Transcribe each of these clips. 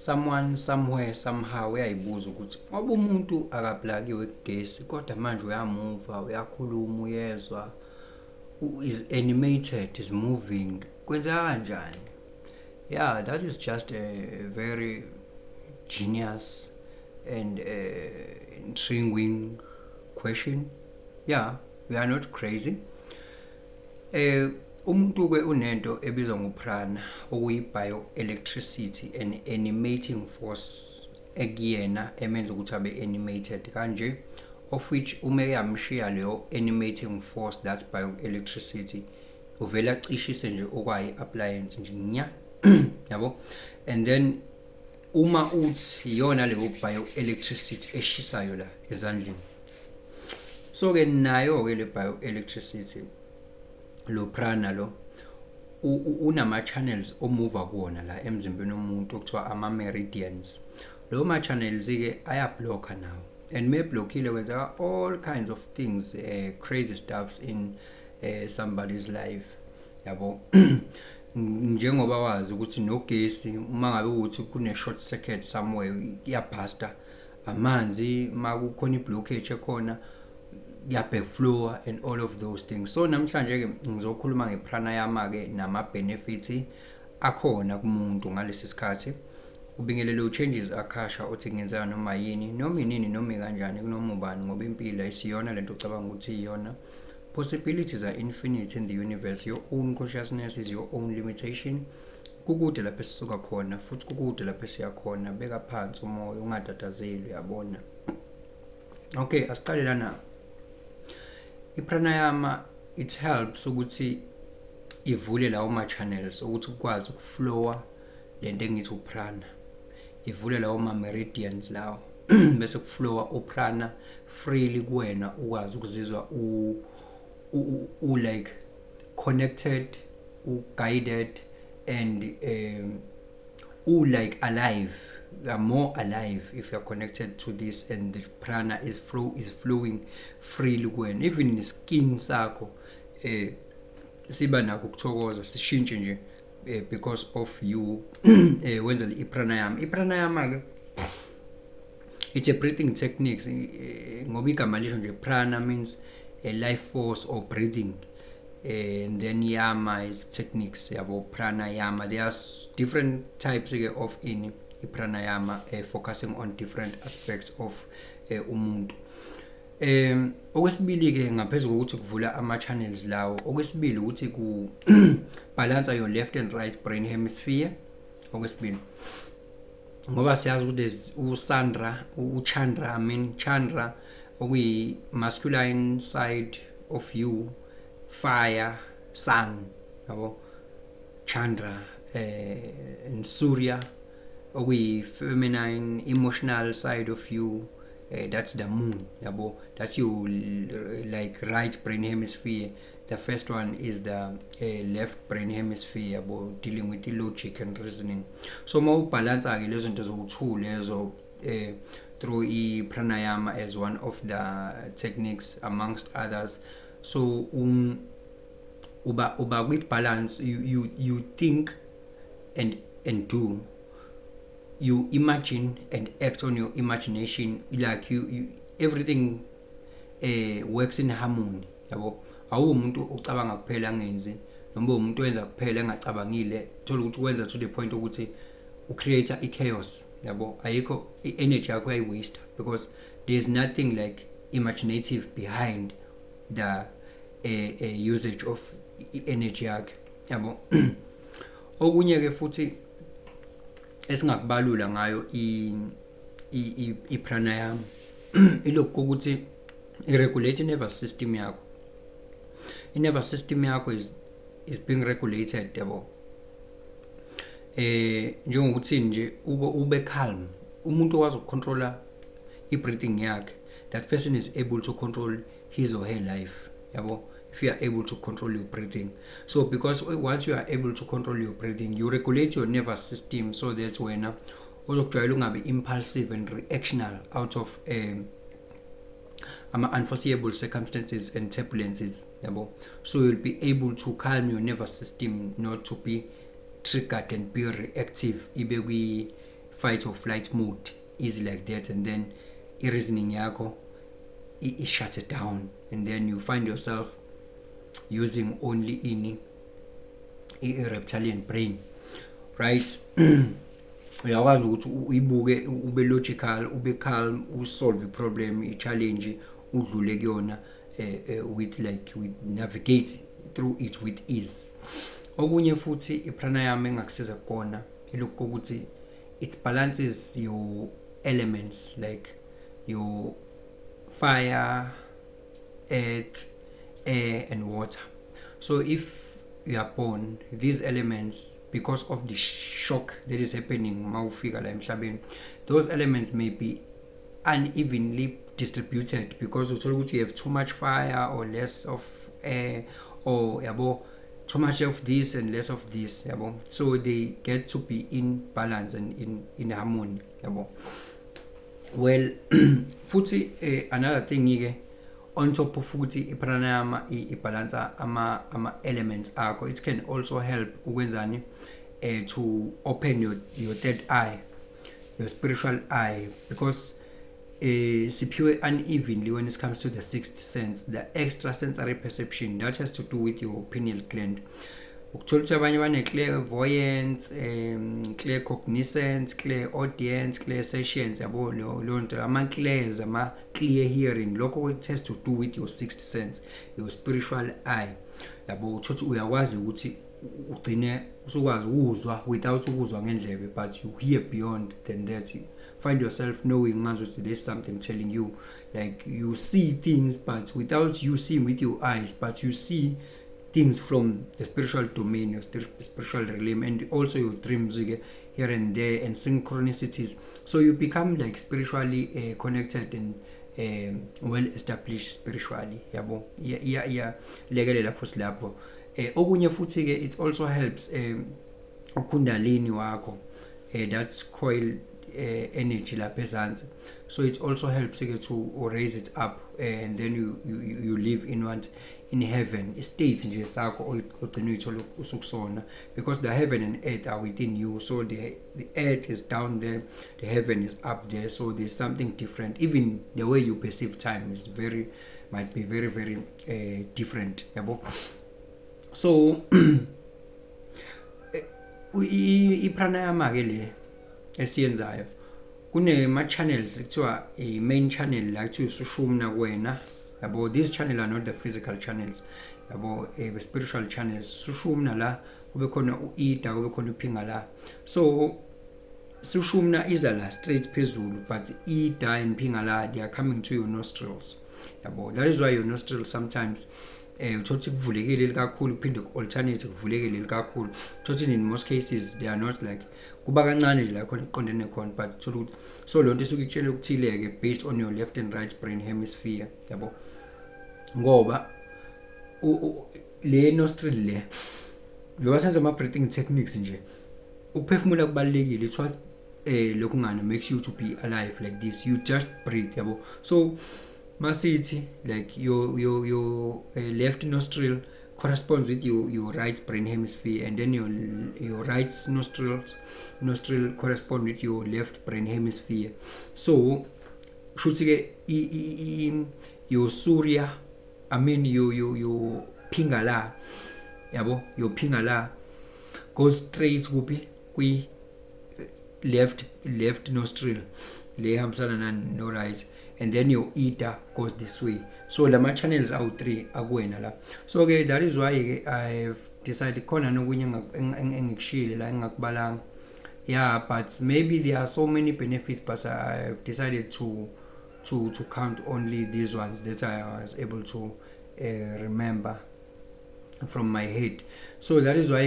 someone somewhere somehow uyayibuza ukuthi ngoba umuntu akaplakiwe kugesi kodwa manje uyamuva uyakhuluma uyezwa is animated is moving kwenzeka kanjani? Yeah, that is just a very genius and intriguing question. Yeah, we are not crazy. Umuntu ke unento ebizwa ngoprana okuyi-bioelectricity and animating force ekuyena emenza ukuthi abe animated kanje, of which uma yamshiya leyo animating force, that's bioelectricity, uvela acishise nje okwayi-appliance nje nya yabo. And then uma uthi iyona leyo bioelectricity eshisayo la ezandleni, so ke nayo ke le bioelectricity lo prana lo unama channels omuva kuona la emzimbeni womuntu okuthiwa ama meridians. Lo ma channels ke ayablocka now, and me blockile kwenzeka all kinds of things, crazy stuffs in somebody's life yabo. Njengoba wazi ukuthi nogesi uma ngabe ukuthi kune short circuit somewhere iyabhasta amanzi, makukhona iblockage ekhona backflow and all of those things. So namhlanje ke ngizokhuluma ngepranayama ke nama benefits akhona kumuntu ngalesi sikhathi, ubingelele changes akhasha othi ngenzeka noma yini noma inini noma kanjani kunoma ubani, ngoba impilo isiyona lento ucabanga ukuthi iyona. Possibilities are infinite in the universe. Your own consciousness is your own limitation. Kukude lapho sisuka khona futhi kukude lapho siya khona. Beka phansi umoya ungatatazeli, uyabona. Okay, asiqale lana. Ipranayama, it helps ukuthi ivule lawo ma channels ukuthi ukwazi ukuflowa lento engithi uprana, ivule lawo ma meridians lawo bese kuflowa uprana freely kuwena, ukwazi ukuzizwa u like connected, guided, and like alive. You are more alive if you are connected to this, and the prana is flowing freely kuwena. Even in the skin sakho siba nakho ukuthokoza sishintshe nje because of you wenza ipranayama. Ipranayama ke it's a breathing techniques, ngoba igama lisho nje prana means a life force or breathing, and then yama is techniques yabo pranayama. There are different types of in pranayama, focusing on different aspects of umuntu. Okwesibili ke ngaphezulu ukuthi kuvula ama channels lawo, okwesibili ukuthi ku balance your left and right brain hemisphere. Okwesibili ngoba siyazi ukuthi Chandra okuyi masculine side of you, fire, sun yabo, Chandra, and Surya okuyi feminine emotional side of you, that's the moon yabo. That's your like right brain hemisphere. The first one is the left brain hemisphere yabo, dealing with the logic and reasoning. So ma ubalance ke lezo zinto zoku-2 lezo through pranayama as one of the techniques amongst others. So uba with balance, you think and do, you imagine and act on your imagination, like you everything works in harmony yabo. Awumuntu ucabanga kuphela ngenzi, noma umuntu wenza kuphela engacabangile, thola ukuthi wenza to the point ukuthi ucreate chaos yabo. Ayikho energy yakho ayi-waste, because there's nothing like imaginative behind the usage of energy yakhe yabo. Okunye ke futhi esingakubalula ngayo pranayama ilokho ukuthi i-regulate nervous system yakho. I-nervous system yakho is being regulated yabo. Njengokuthi nje ube calm, umuntu wazi ukucontrola i-breathing yakhe, that person is able to control his or her life yabo, if you are able to control your breathing. So because once you are able to control your breathing, you regulate your nervous system, so that's when uzokujwayela ungabe impulsive and reactional out of unforeseeable circumstances and turbulences yabo. So you'll be able to calm your nervous system, not to be triggered and be reactive, ibe kwi fight or flight mode, easy like that, and then reasoning yako it shuts it down, and then you find yourself using only in a reptilian brain, right? Uyakwazi ukuthi uyibuke ube logical, ube calm, usolve problem, i-challenge udlule kuyona with navigate through it with ease. Okunye futhi i-pranayama engakusiza kona ilokho ukuthi it balances your elements, like your fire, earth, air and water. So if you are born, these elements, because of the shock that is happening mawufika la emhlabeni, those elements may be unevenly distributed, because you have too much fire or less of air, or too much of this and less of this, so they get to be in balance and in harmony. Well, futhi another thing on top of futhi pranayama balance ama elements akho, it can also help ukwenzani to open your third eye, your spiritual eye, because pure unevenly when it comes to the sixth sense, the extrasensory perception that has to do with your pineal gland. Ukuthola ukuthi abanye bane clairvoyance, claircognizance, clairaudience, clairsentience, yabo lo nto ama clairs, ama clear hearing, lokho it has to do with your sixth sense, your spiritual eye. Yabo uthola uyakwazi ukuthi ugcine usukwazi ukuzwa without ukuzwa ngendlebe, but you hear beyond than that. You find yourself knowing manzo there's something telling you, like you see things but without you seeing with your eyes, but you see things from the spiritual domain, your spiritual realm, and also your dreams here and there, and synchronicities. So you become like spiritually connected and well established spiritually. Yabo lekelela futhi lapho. Okunye futhi ke it also helps ukundalini wakho, that's coil energy lapha ezantsi. So it also helps to raise it up, and then you live in heaven, state nje sakho ogcina uyithola usukusona, because the heaven and earth are within you. So the earth is down there, the heaven is up there, so there's something different. Even the way you perceive time is might be very different, yabo. So i-pranayama ke le esiyenzayo kunema channels ekuthiwa i-main channel la kuthi usushumna kuwena, yabo. These channels are not the physical channels, yabo, the spiritual channels. Sushumna la kube khona uIda, kube khona uPingala. So sushumna is la straight phezulu, but Ida and Pingala, they are coming to your nostrils, yabo. That is why your nostrils sometimes uthothi kuvulekile kakhulu, uphinde alternate kuvulekile kakhulu. Uthothi in most cases they are not like kuba kancane nje la khona iqondene khona, but uthola so lonto isuke ikutshela ukuthile ke based on your left and right brain hemisphere, yabo. Ngoba le nostril le lo senza ama breathing techniques nje, ukuphefumula kubalekile. It's what lokungana makes you to be alive like this. You just breathe, yabo. So masithi like your left nostril corresponds with your right brain hemisphere, and then your right nostril correspond with your left brain hemisphere. So shuthi ke your surya, I mean your Pingala, yabo, your Pingala goes straight kwi left nostril le hamsana no right, and then your Ida goes this way. So lama channels are 3 akuwena la. So okay, that is why I've decided khona nokunye engikushile la engakubalanga. Yeah, but maybe there are so many benefits, but I've decided to count only these ones that I was able to remember from my head. So that is why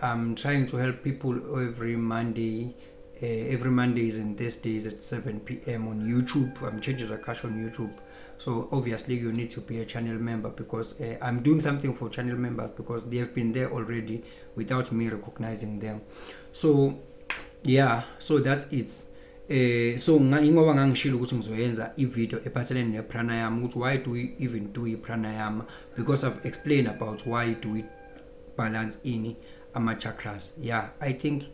I'm trying to help people every Mondays and Thursdays at 7 p.m. on YouTube. I'm changing the cash on YouTube. So obviously you need to be a channel member, because I'm doing something for channel members because they have been there already without me recognizing them. So yeah, so that's it. So ingoba ngangishilo ukuthi ngizoyenza i-video ephathelene ne-pranayama, ukuthi why do we even do i-pranayama, because I've explained about why do we balance in ama chakras. Yeah, I think